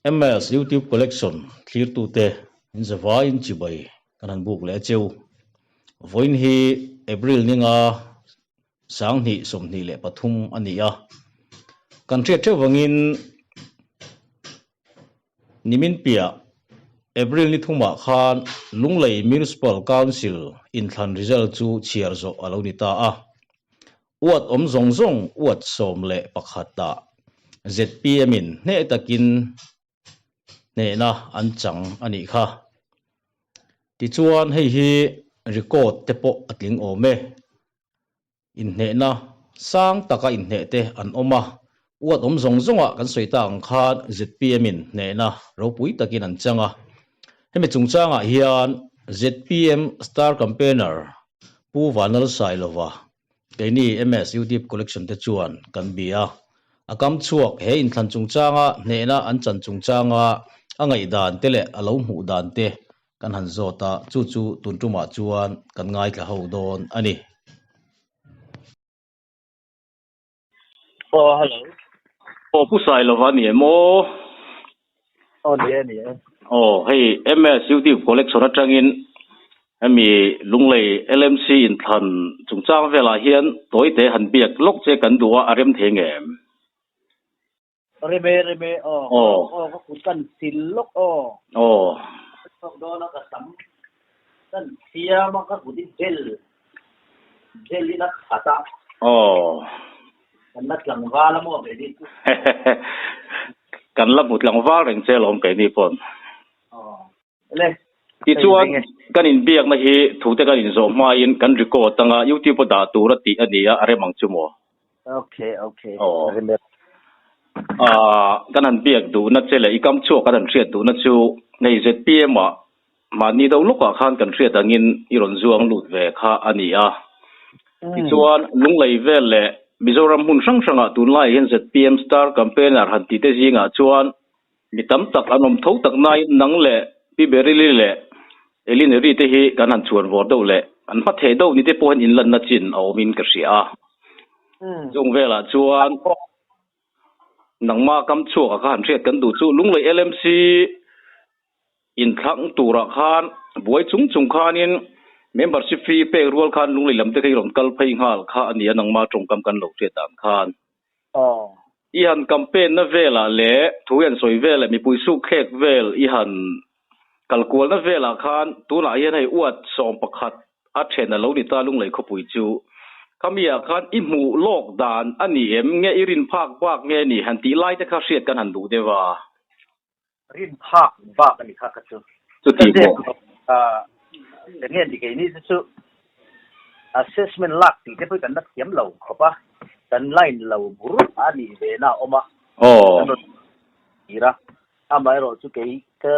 MS YouTube Collection thlirtute in zavaiin chibai kan han buk leh a cheu. Vawiin hi April ninga 2023 a ni a. Kan hriat theuh vangin Nimin piah April ni thumah khan Lunglei Municipal Council inthlan result chu chhiar zawh a lo ni ta a. Uat awm zawng zawng uat 11 ah zpm in hneh takin hnehna an chang a nih kha. Tichuan hei hi record te pawh a tling awm e. Inhnehna sang taka inhneh te an awm a, uat awm zawng zawngah kan sawi tak ang khan zpm in hnehna ropui takin an chang a. Hemi chungchangah hian zpm star campaigner Pu Vanlalsailova keini MS YouTube Collection te chuan kan bia a. A kam chhuak he inthlan chungchanga hnehna an chan chungchanga a ngaihdan te leh a lo hmuh dan te kan han zawt a, chu chu tun tumah chuan kan ngaithla ho dawn a ni. Aw hello. Aw Pu Sailova a ni em aw? Aw ni e ni e. Aw hei MS YouTube collection atangin hemi Lunglei LMC inthlan chungchang velah hian tawite han biak lawk che kan duh a, a rem thei ngem? Reme reme aw Aw. aw ka kut kan sil lawk aw. Aw. Ka chhuak dawn a ka sam kan siam a ka kut hi gel gel in a khat a. Aw. Kan la tlangval a maw keini chu. Kan la hmu tlangval reng che alawm keini pawn. Aw. Le. Tichuan kan inbiakna hi thute kan inzawh hmain kan record anga YouTube a dah tur a tih a ni a, a rem ang chu maw? Okay, okay. Aw. Rem e. Ah, kan han biak duhna che leh i kam chhuak kan han hriat duhna chu hei zpm ah mahni deuh lawkah khan kan hriat angin i rawn zuang lut ve kha a ni a. Tichuan Lunglei vel leh Mizoram hmun hrang hrangah tunlaiah hian zpm star campaigner han tih te zingah chuan Mi tam tak an awm tho tak nain nang leh Pi Berili leh Elineri te hi kan han chhuan vawr deuh leh an hma theh deuh ni te pawh hian inlanna chin a awmin ka hria a. Chung velah chuan nangma kam chhuak a kha han hriat kan duh chu Lunglei LMC inthlang turah khan buai chung chung khanin membership fee pek rual khan Lunglei lam te kha i rawn kal phei nghal kha a nia nangma tawngkam kan lo hriat dan khan. Aw. I han campaign na velah leh thu i han sawi vel leh mipui suk thlek vel i han kal kualna velah khan tunah hian hei uat 11 a then a lo ni ta Lunglei khawpui chu. Khami ah khan i hmuh lawk dan a ni em nge i rin phak bak nge ni han tih lai te kha hriat kan han duh deuh a. Rin phak bak a ni kha ka chu. Chuti maw? Enge ni keini chu chu assessment lak tih te pawh kan la thiam lo khawp a, kan line lo bur a nih ve na a awm a. Aw. Kan rawn tir a, amaherawh chu kei ka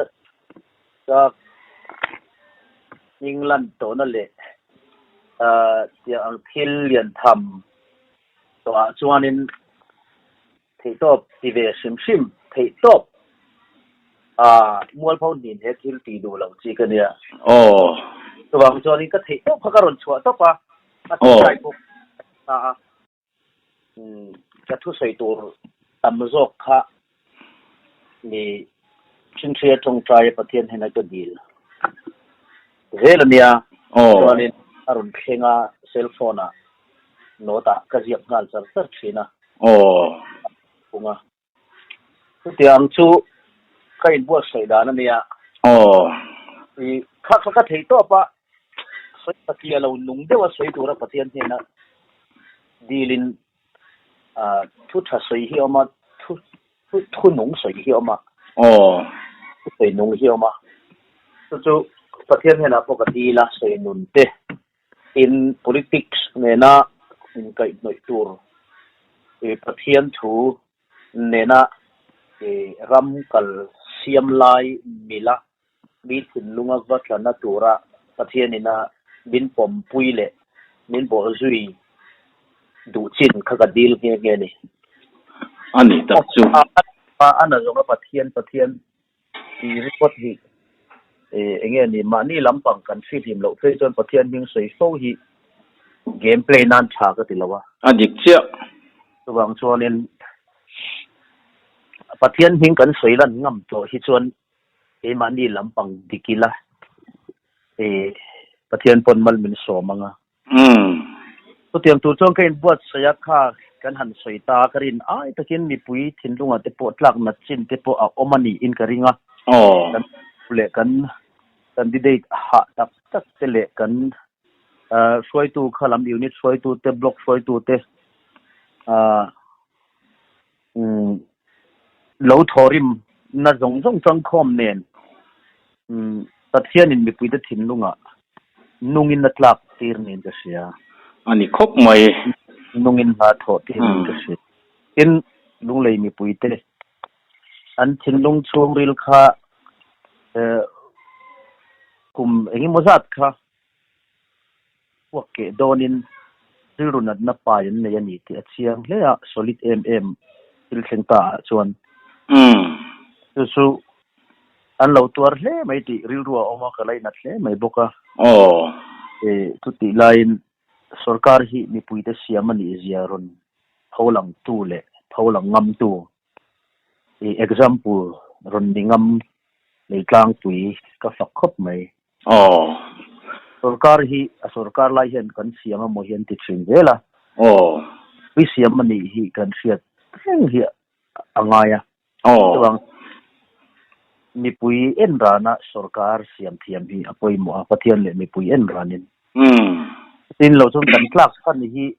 ka England tawhna leh tiang ang thil lian tham tawhah chuanin Theihtawp ti ve hrim hrim, theihtawp a mualpho hnin he thil tih duh loh chi ka nia. Aw. Chuvang chuanin ka theihtawp kha ka rawn chhuah tawp a, a tawngtai pawh ka ta a. Umm ka thusawi tur tam zawk kha ni Thinthria tawngtaia Pathian hnena ka dil zel a nia. Aw. Chuanin a rawn thleng a cell phone ah note ah ka ziak nghal char char thin a. Aw. Phung a. Chutiang chu ka inbuatsaih dan a nia. Aw. I kha kha ka thei tawp a, sawi pathian lo nung deuh a sawi tura Pathian hnena dilin thu tha sawi hi a awm a, thu thu nung sawi hi a awm a. Aw. Thu sawi nung hi a awm a. Chu chu Pathian hnenah pawh ka dil a, sawi nun te. In politics nena inkaihhnawih tur Pathian thu nena ram kal siam lai mila mi thinlunga va tlana tura Pathianina min pawmpui leh min bawhzui duh chin kha ka dil nghe nghe a ni. A ni tak chu. A na zawnga Pathian Pathian Tih report hi eng nge ni mahni lampang kan hrilhim loh phei chuan Pathian hming sawi fo hi game play nan tha ka ti lo a. A dik chiah. Chuvang chuanin Pathian hming kan sawi lan ngam tawh hi chuan keimahni lampang dik ila e Pathian pawn mal min sawm ang a. Chutiang tur chuan ka inbuatsaih a, kha kan han sawi ta a, ka rin ai takin mipui thinlungah te pawh tlakna chin te pawh a awm a niin ka ring a. Kan leh kan candidate hah tak tak te leh kan hruaitu kha lam unit hruaitu te, block hruaitu te lo thawrim na zawng zawng changkhawm nen Pathianin mipuite thinlungah nungin a tlak tir niin ka hria. A ni khawp mai. Nungin hla thawh tir niin ka hria. Tin, Lunglei mipuite an thinlung chhungril kha kum engemaw zat kha Puak keh dawnin rilru natna pai an nei a ni tih a chiang hle a, solid em em thil thleng ta ah chuan chu chu an lo tuar hle mai tih rilru a awm a, ka lainat hle mai bawk a. Chutih laiin sorkar hi mipuite siam a nih zia rawn pholangtu leh pholang ngamtu example rawn ni ngam Leitlangpui ka fak khawp mai. Aw. Sorkar hi a sorkar lai hian kan siam emaw hi an ti thin zel a. Aw. Pui siam a nih hi kan hriat reng hi a ngai a. Aw. Chuvang mipui en rana sorkar siam thiam hi a pawimawh a, Pathian leh mipui en ranin. Umm. Tin lo chuan kan tlak chhan hi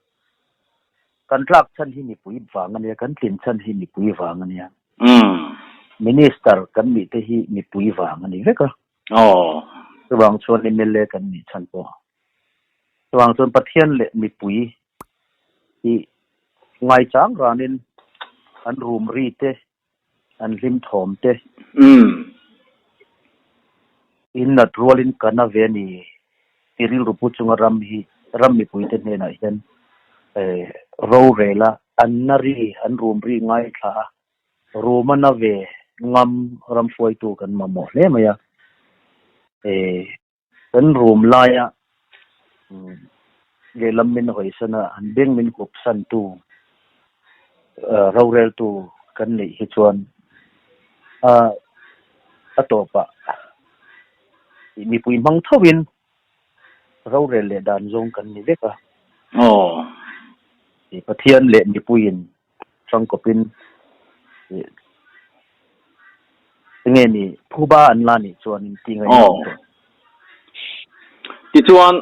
kan tlak chhan hi mipui vang a nia, kan tlin chhan hi mipui vang a nia. Umm. Minister kan nih te hi mipui vang a ni vek a. Aw. Chuvang chuan mla kan nih chhan pawh. Chuvang chuan Pathian leh mipui hi ngaichang ranin an rum ri te, an hlim thawm te. Umm. In nat rualin ka na ve ni ti rilru pu chunga ram hi ram mipuite hnenah hian rorela an na ri, an rum ri ngaithla a. Ruma na ve ngam ram hruaitu kan mamawh hle mai a. Kan rum laia lehlam min hawisan a, an beng min hup santu roreltu kan neih hi chuan a tawpah mipui hmang thovin rorel leh dan zawng kan ni vek a. Pathian leh mipuiin Hrangkawpin enge ni phuba an la nih chuan in ti ngaih Aw. Tichuan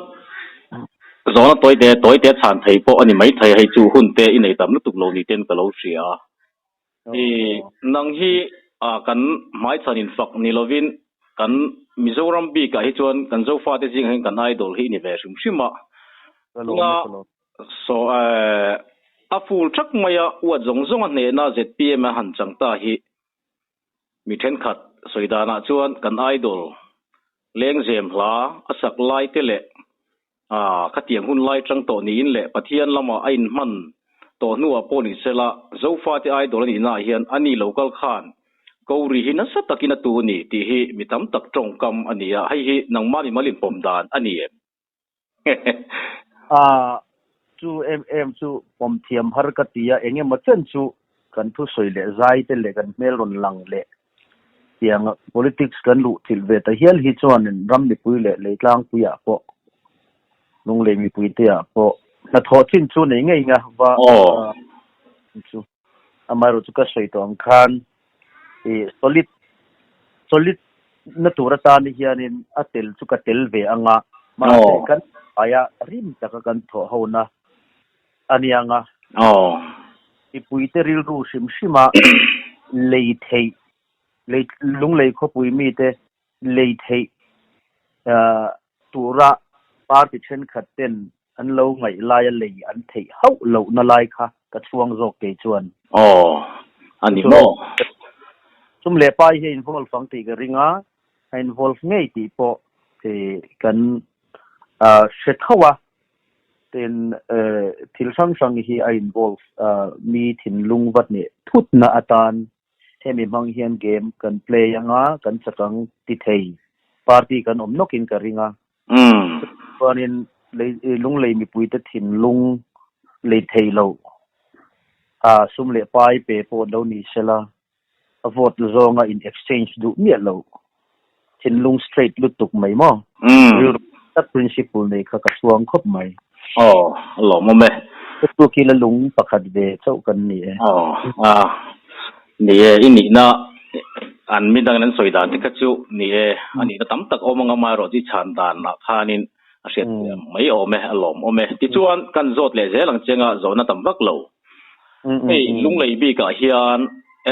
zawhna tawite tawite chhan thei pawh a ni mai thei hei chu hun te i nei tam lutuk lo ni ten ka lo hria a. I nang hi kan hmaichhan in fak ni lovin kan Mizoram bikah hi chuan kan Zofate zingah hian kan idol hi i ni ve hrim hrim a. Tuna Saw a full thak mai a, uat zawng zawng a hnehna zpm a han chang ta hi mi thenkhat sawi danah chuan kan idol lengzem hla a sak lai te leh khatiang hun lai tang tawh niin leh Pathian lama a inhman tawh hnuah pawh ni sela Zofate idol a nihnaah hian a ni lo kal khan ko ri hi nasa takin a tu a ni tih hi mi tam tak tawngkam a ni a, hei hi nangmah mimal inpawm dan a ni em? A, chu em em chu pawm thiam har ka ti a, eng emaw chen chu kan thusawi leh zai te leh kan hmel rawn lang leh tiang politics kan luh thilh ve ta hial hi chuanin ram mipui leh leitlangpui ah pawh lunglei mipui te ah pawh hnathawh chin chu nei ngei nga va chu amaherawhchu chu ka sawi tawh ang khan i solid solid na tur atan hianin a tel chu ka tel ve anga mahse kan aia rim taka kan thawh ho na a ni anga mipuite rilru hrim hrima lei theih lei lunglei khawpui mite lei theih tura party thenkhat ten an lo ngaih laia lei an theih hauh lohna lai kha ka chhuang zawk kei chuan. Aw, a ni maw? Sum leh pai hi a involve ang tih ka ring a, a involve ngei tih pawh kan hre tho a, tin thil hrang hrang hi a involve mi thinlung va hneh thutna atan Hemi hmang hian game kan play anga kan chakang ti thei party kan awm nawkin ka ring a. Chuanin lunglei mipuite thinlung lei thei lo a sum leh pai pe pawh lo ni sela A vote zawnga in exchange duh miah lo thinlung straight lutuk mai maw? Rilru tak principle nei kha ka chhuang khawp mai. Aw, a lawmawm e. Chu khi la lung pakhat ve chauh kan ni e. Aw, a ni e, i nihna an mi dangin an sawi dan te kha chu ni e, a nihna tam tak awm anga amaherawh chu i chhan danah khanin a hriat thiam mai awm e, a lawmawm e. Tichuan, kan zawt leh zel ang chenga zawhna tam vak lo. Hei Lunglei bikah hian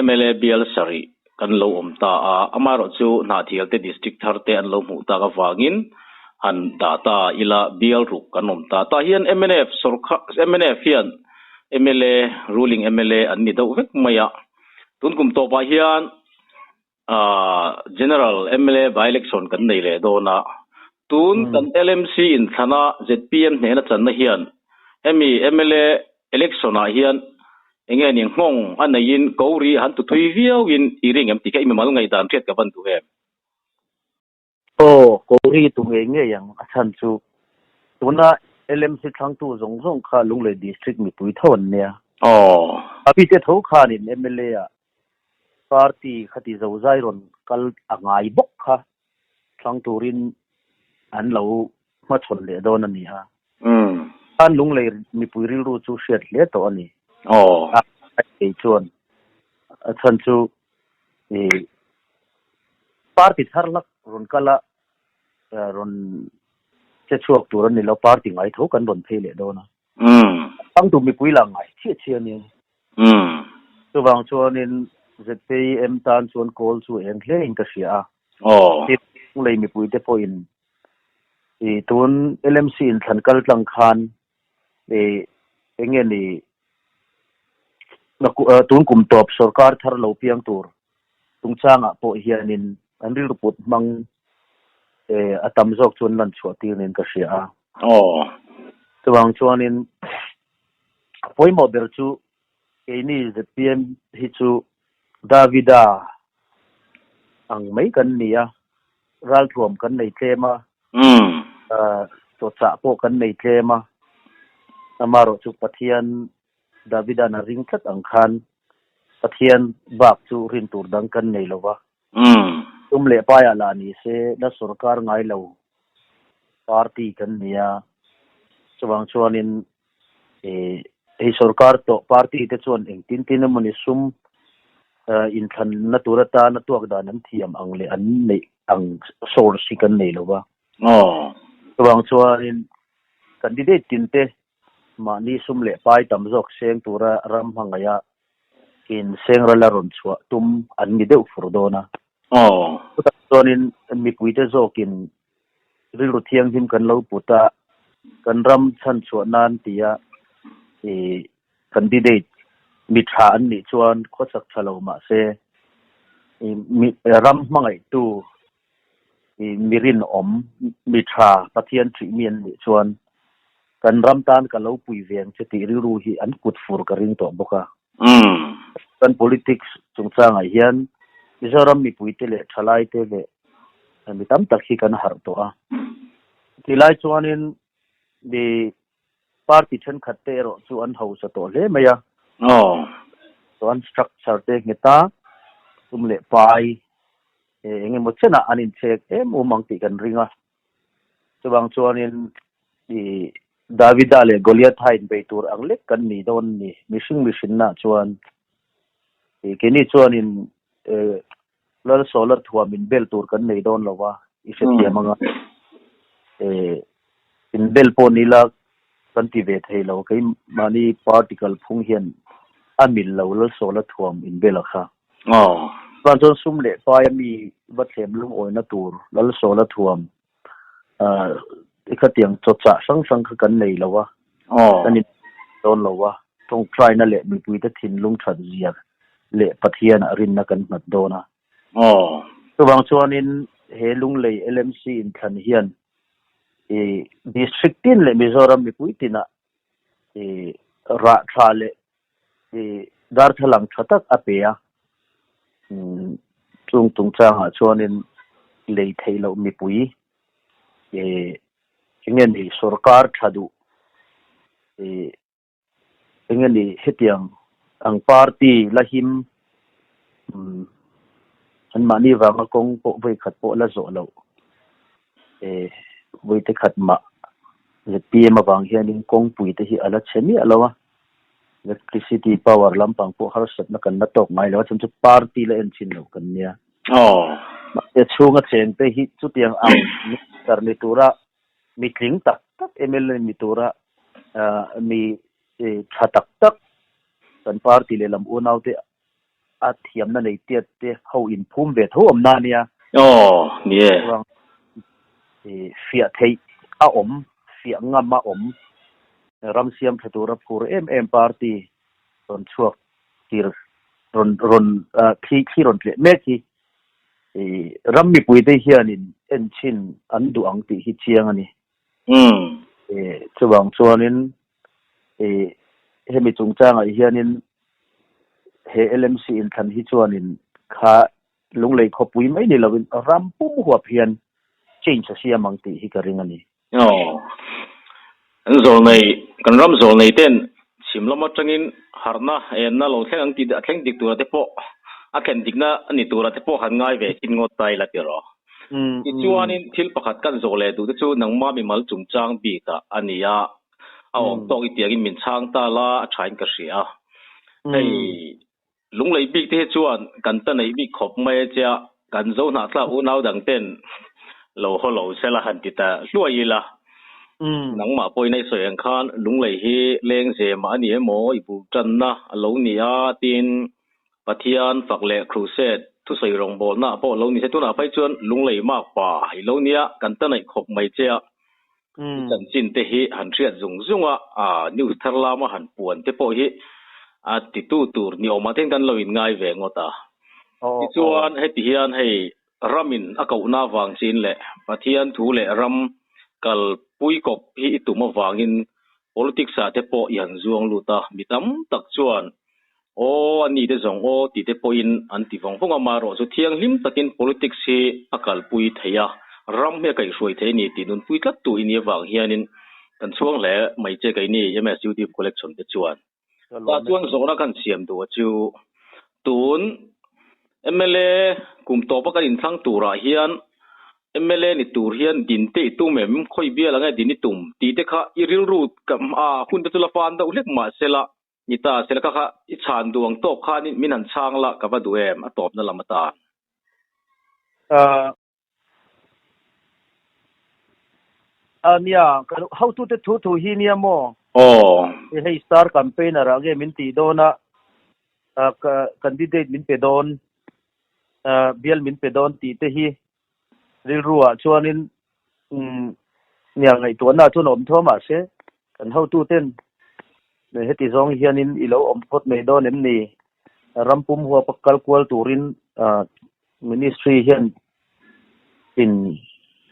mla bial sarih kan lo awm ta a, amaherawh chu Hnahthial te district thar te an lo hmuh tak avangin han dah ta ila bial ruk kan awm ta. Tah hian mnf sawrkha mnf hian mla ruling mla an ni deuh vek mai a, tun kum tawpah hian General mla by election kan nei leh dawn a, tun kan LMC inthlana zpm hnehna channa hian hemi mla election ah hian enge ni nghawng a neiin ko ri han tu thui viau in i ring em tih kha i mimal ngaihdan hriat ka van duh em? Aw, ko ri tu ngei ngei ang a chhan chu tuna LMC thlangtu zawng zawng kha Lunglei District mipui tho an nia. Aw. A mite tho khanin mla ah party khati zozai rawn kal a ngai bawk kha thlang turin an lo hmachhawn leh dawn a ni a. Khan Lunglei mipui rilru chu hriat hle tawh a ni. Aw. Kei chuan a chhan chu party thar hlak rawn kal a rawn che chhuak tur a ni lo, party ngai tho kan rawn phei leh dawn a. Thangtu mipui lah ngai chiah chiah a ni. Chuvang chuanin ZPM tan chuan kawl chu eng hle in ka hria a. Lunglei mipuite pawhin tun LMC inthlan kal tlang khan eng nge ni tun kum tawp sorkar thar lo piang tur chungchangah pawh hianin an rilru put hmang a tam zawk chuan lan chhuah tir niin ka hria a. Chuvang chuanin a pawimawh ber chu keini zpm hi chu Davida ang mai kan ni a, ralthuam kan nei tlem a, chawchah pawh kan nei tlem a, amaherawh chu Pathian Davida'n a ring tlat ang khan Pathian bak chu rin tur dang kan nei lo va. Tum leh paiah lah ni se la sorkar ngai lo party kan ni a, chuvang chuanin hei sorkar tawh party te chuan engtin tin emawni sum inthlanna tur atana tuak dan an thiam ang leh an neih ang source hi kan nei lo va. Chuvang chuanin candidate tin te Mahni sum leh pai tam zawk seng tura ram hmangaih a in sengral a rawn chhuah tum an ni deuh fur dawn a. Chutah chuanin mipuite zawkin rilru thianghlim kan lo put a, kan ram chhanchhuah nan tia candidate mi tha an nih chuan khawchak tha lo mahse ram hmangaihtu mi rinawm, mi tha, Pathian ṭih mi an nih chuan kan ram tan ka lo pui ve ang che tih rilru hi an kut fur ka ring tawh bawk a. Kan politics chungchangah hian Mizoram mipuite leh thalaite leh mi tam tak hi kan harh tawh a. Tilai chuanin mi party thenkhat te erawh chu an hausa tawh hle mai a. Chuan structure te nghet a, tum leh pai eng emaw chenah an inchhek em um ang tih kan ring a. Chuvang chuanin i Davida leh Goliatha inbei tur ang lek kan ni dawn a ni. Mihring mihrinna chuan i keini chuanin Lal Solar thuam inbel tur kan nei dawn lo va, i hrethiam anga inbel pawh ni la kan ti ve thei lo. Keimahni party kalphung hian a mil lo Lal Solar thuam inbel a kha. Chuan chuan sum leh paia mi va thlem lungawina tur Lal Solar thuam i khatiang chawchah hrang hrang kha kan nei lo a, kan in dawn lo a, tawngtaina leh mipuite thinlung that zia leh Pathianah rinna kan nghat dawn a. Chuvang chuanin he Lunglei LMC inthlan hian i District tin leh Mizoram mipui tinah i rah tha leh i darthlalang tha tak a pe a, chung chungchangah chuanin lei theih loh mipui i enge ni sorkar tha duh i enge ni hetiang ang party la him. An mahni vanga kawng pawh vawi khat pawh la zawh loh vawi te khat mah zpm avang hianin kawngpui te hi a la chhe miah lo a, electricity power lampang pawh harsatna kan la tawk ngai lo a, chhan chu party la en chin loh kan nia. Mahse chhunga cheng te hi chutiang ang minister ni tura mi tling tak tak mla ni tura mi tha tak tak kan party lehlam unaute a thiamna nei tiat te ho inphum ve tho awm na nia. Aw, ni e. Chuang i fiah theih a awm, fiah ngam a awm, ram siam tha tura phur em em party rawn chhuak tir rawn rawn thli thli rawn tleh mek hi i ram mipuite hianin en chhin an duh ang tih hi chiang a ni. Umm. I chuvang chuanin i hemi chungchangah hianin he LMC inthlan hi chuanin kha Lunglei khawpui mai ni loin ram pum huap hian change a siam ang tih hi ka ring a ni. Aw. Kan zawlnei, kan ram zawlnei ten chhim lam atangin harhna enna lo thleng ang tih a thleng dik tura te pawh a thlen dikna a ni tura te pawh han ngai ve thin ngawt ta ila tiraw. Tichuanin thil pakhat kan zawh leh duh te chu nangma mimal chungchang bikah a ni a, a awm tawk i tiangin min chhang ta la a thain ka hria. Hei Lunglei bik te hi chuan kan ta neih bik khawp mai a chia, kan zo hnahthlak unau dang ten lo haw lo se la han ti ta hluai ila. Nangmah pawhin a i sawi ang khan Lunglei hi lengzem a ni emaw i bul tanna a lo ni a tiin Pathian fak leh crusade thusawi rawngbawlna pawh lo ni se tunah phei chuan Lunglei mak pa i lo nia kan ta neih khawp mai che a. I chanchin te hi han hriat zung zung a, news thar lama han puan te pawh hi a titu tur ni awmah te hian kan lo inngai ve ngawt a. Tichuan heti hian hei ramin a kohna avang chin leh Pathian thu leh ram kal pui kawp hi i tum avangin politics ah te pawh i han zuang lut a, mi tam tak chuan Aw, a ni te zawng aw ti te pawhin an ti vawng vawng a, marawh chu thianghlim takin politics hi a kalpui thei a, ram hi a kaihhruai thei a ni tih nunpui tlat tu i nih avang hianin kan chhuang hle mai che keini MSU Deep Collection te chuan. Tah chuan zawhna kan siam duh a chu tun mla kum tawpa kan inthlang turah hian mla ni tur hian din te i tum em, khawi bial ang e din i tum tih te kha i rilru hun te chu la fan deuh hlek mahsela Ni ta, sela kha kha i chhan duh ang tawk khanin min han chhang la ka va duh em a tawpna lam atan. A nia, ka hotute thu thu hi nia maw? Aw. Hei star campaigner ah nge min tih dawn a, candidate min pe dawn, bial min pe dawn tih te hi rilru ah chuanin nia ngaihtuahna chuan a awm tho mahse kan hotuten heti zawng hianin i lo awm phawt mai dawn em ni? Ram pum huapa kal kual turin ministry hian in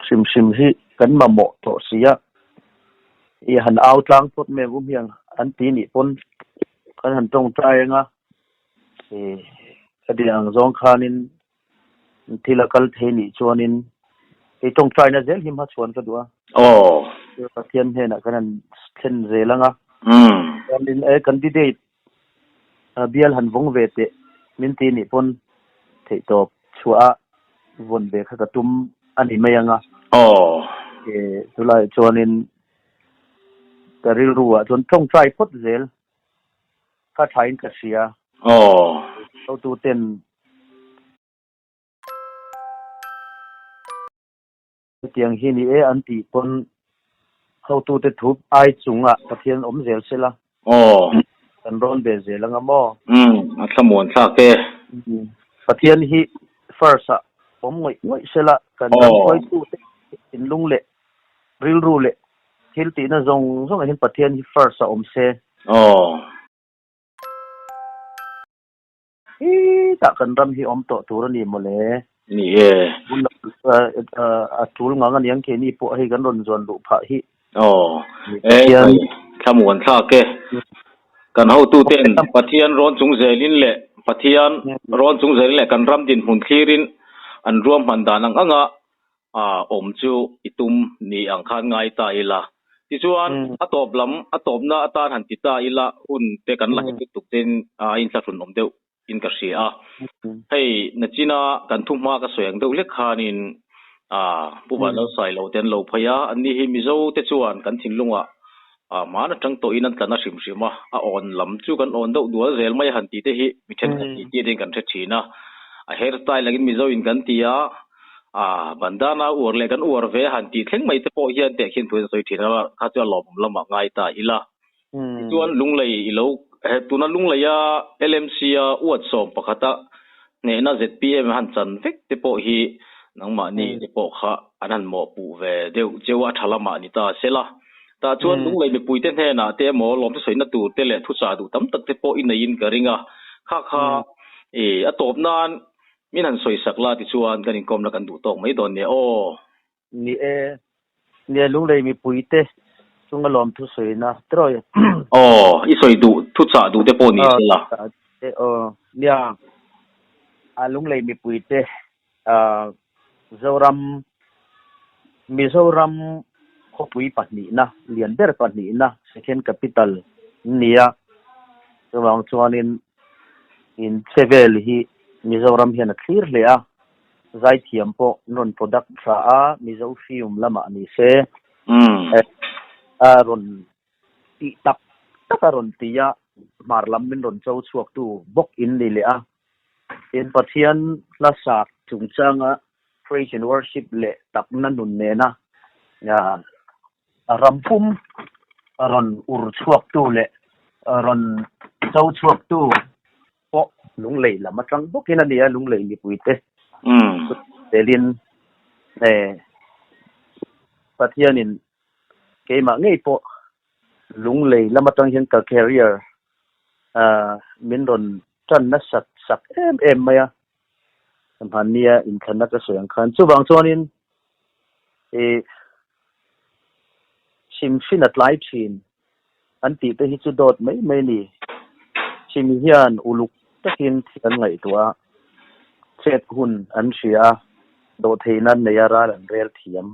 hrim hrim hi kan mamawh tawh si a, i han au tlang phawt mai ang u hmiang an ti nih pawn kan han tawngtai anga ka tih ang zawng khanin Thil a kal thei nih chuanin hei tawngtaina zel hi hmachhuan ka duh a. Aw. Pathian hnenah kan han thlen zel ang a. Chuanin e candidate bial han vawng ve teh min ti nih pawn theihtawp chhuah a vawn ve kha ka tum a ni mai ang a. Aw. E chulaiah chuanin ka rilru ah chuan tawngtai phawt zel Ka thain ka hria. Aw. Hotu ten hetiang hi ni e an tih pawn hotu te thu ai chungah Pathian awm zel se la. Aw. Kan rawn ve zel anga maw? Umm, a thlamuan thlak e. Pathian hi first ah awm ngawih ngawih se la, kan ram hruaitu te thinlung leh rilru leh thil tihna zawng zawngah hian Pathian hi first a awm se. Aw. Hi tah kan ram hi awm tawh tur a ni mawle. Ni e. Bul a tul ngang a niang keini pawh hei kan rawn zuan luh phah hi. Aw. E thlamuan thlak e. Kan hotu ten Pathian rawn chung zelin leh Pathian rawn chung zelin leh kan ram dinhmun thlirin an ruahman dan ang anga a awm chu i tum ni ang khan ngai ta ila. Tichuan, a tawp lam, a tawpna atan han ti ta ila, hun te kan la hek lutuk ten a inthlahrun awm deuh in ka hria a. Hei nachina kan thu hma ka sawi ang deuh hlek khanin Pu Vanlalsailo te an lo phei a, anni hi Mizo te chuan kan thinlungah hmaan atang tawhin an tlan a hrim hrim a, a awn lam chu kan awn deuh dual zel mai a han tih te hi mi thenkhat tih tir in kan hre thin a, a hair style angin Mizo in kan ti a, bandana uar leh kan uar ve a han tih thleng mai te pawh hian tehkhin thu an sawi thin a, kha chu a lawmawm lamah ngai ta ila. Tichuan Lunglei i lo he tuna Lungleia LMC a uat sawm pakhata hnehna zpm han chan vek te pawh hi nangmahni te pawh kha an han mawhpuh ve deuh cheu a tha lamah ni ta sela. Tah chuan Lunglei mipuite hnenah te emaw lawmthu sawina tur te leh thuchah duh tam tak te pawh i neiin ka ring a, kha kha i a tawp nan min han sawisak la tichuan kan inkawmna kan duh tawk mai dawn nia aw. Ni e, nia Lunglei mipuite chunga lawmthu sawina tirawi. Aw, i sawi duh, thuchah duh te pawh ni se la. Aw, nia, a Lunglei mipuite Zoram, Mizoram khawpui pahnihna, lian ber pahnihna, second capital nia, chuvang chuanin in che vel hi Mizoram hian a thlir hle a. Zaithiam pawh an rawn product tha a, Mizo film lamah ni se a rawn tih tak tak a rawn ti a, hmar lam min rawn cho chhuak tu bawk in ni leh a. Tin, Pathian hla sak chungchanga praise and worship leh takna nun nena ram pum rawn ur chhuak tu leh rawn cho chhuak tu pawh Lunglei lam atang bawkin a ni a, Lunglei mipuite telin Pathianin keimah ngei pawh Lunglei lam atang hian ka career min rawn tan nasat sak em em mai a, hmannia inthlanna ka sawi ang khan. Chuvang chuanin chhimhrin a tlai thin An tih te hi chu dawt mai mai a ni. Chhim hian uluk takin thil an ngaihtuah a, chet hun an hria a, dawhtheihna an nei a, ral an rel thiam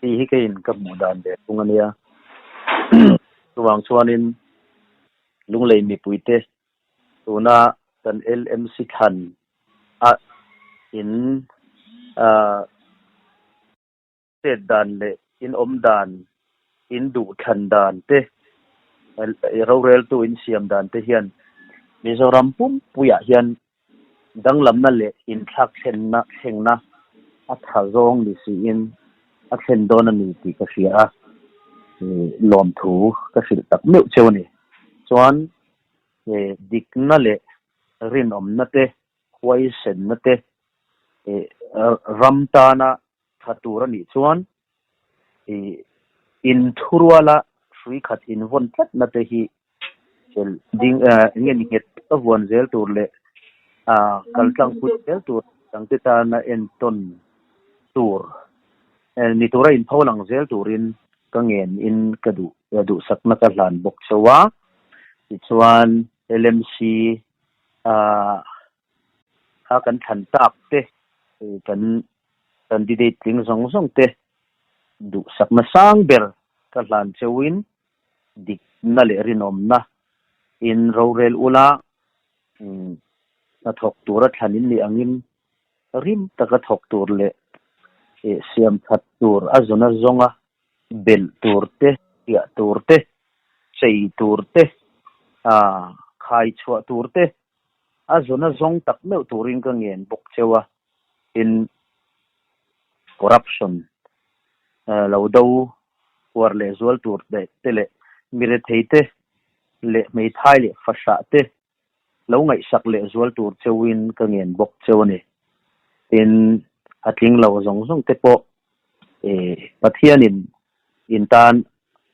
tih hi keiin ka hmuh dan ve thung a nia. Chuvang chuanin Lunglei mipuite tuna kan LMC thlan a in Chet dan leh in awm dan, in duh thlan dan te, roreltu in siam dan te hian Mizoram pumpuiah hian danglamna leh inthlak thlenna thlengna a tha zawng ni siin a thlen dawn a ni tih ka hria a, lawmthu ka hrilh tak meuh cheu a ni. Chuan dikna leh rinawmna te, huaisenna te, ram tana tha tur a nih chuan in thuruala hrui khat invawn tlatna te hi chelh ding eng nge ni nghet taka vuan zel tur leh kaltlang pui zel tur dangte tana entawn tur ni tura inpho lang zel turin ka ngen in ka duh duhsakna ka hlan bawk chauh a. Tichuan LMC a kan thlan tak te kan candidate tling zawng zawng te duhsakna sang ber ka hlan cheuhin dikna leh rinawmna in rorel ula hnathawk tura thlan in nih angin rim taka thawk tur leh siam that tur a zuna zawnga belh tur te, piah tur te, chei tur te, khai chhuah tur te a zuna zawng tak meuh turin ka ngen bawk cheu a, tin corruption lo do uar leh zual tur te leh mi rethei te leh hmeithai leh fahrah te lo ngaihsak leh zual tur cheuin ka ngen bawk cheu a ni. Tin, a tling lo zawng zawng te pawh Pathianin in tan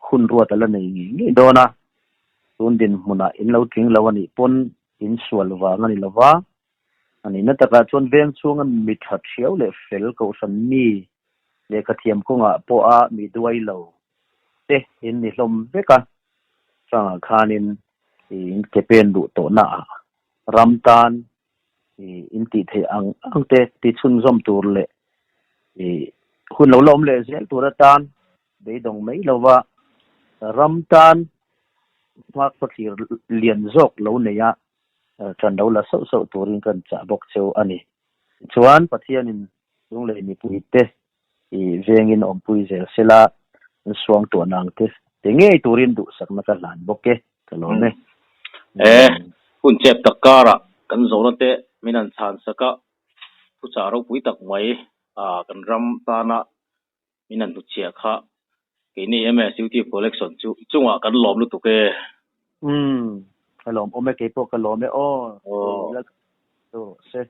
hun ruat a la nei ngei ngei dawn a, tun dinhmunah in lo tling lo a nih pawn in sual vang a ni lo va, a nihna takah chuan veng chhunga mi tha thiau leh fel kohhran mi lehkhathiam kawngah pawha mi duai lo te in ni hlawm vek a, changah khanin in ke pen duh tawhnaah ram tan in tih theih ang ang te ti chhunzawm tur leh hun lo la awm leh zel tur atan beidawng mai lova ram tan hma khawthlir lian zawk lo nei a. Ṭan lo la sauh sauh turin kan chah bawk cheu a ni. Tichuan, Pathianin Lunglei mipuite i vengin awmpui zel sela, suang tuah nang te te ngei turin duhsakna ka hlan bawk e, ka lawm e. E, hun chep tak karah kan zawhna te min han chhan sak a, thuchah ropui tak mai a kan ram tana min han hnutchhiah kha keini MSUT Collection chu chungah kan lawm lutuk e. Umm, ka lawm awm e, keipawh ka lawm e aw. Aw. Se.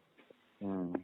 Umm.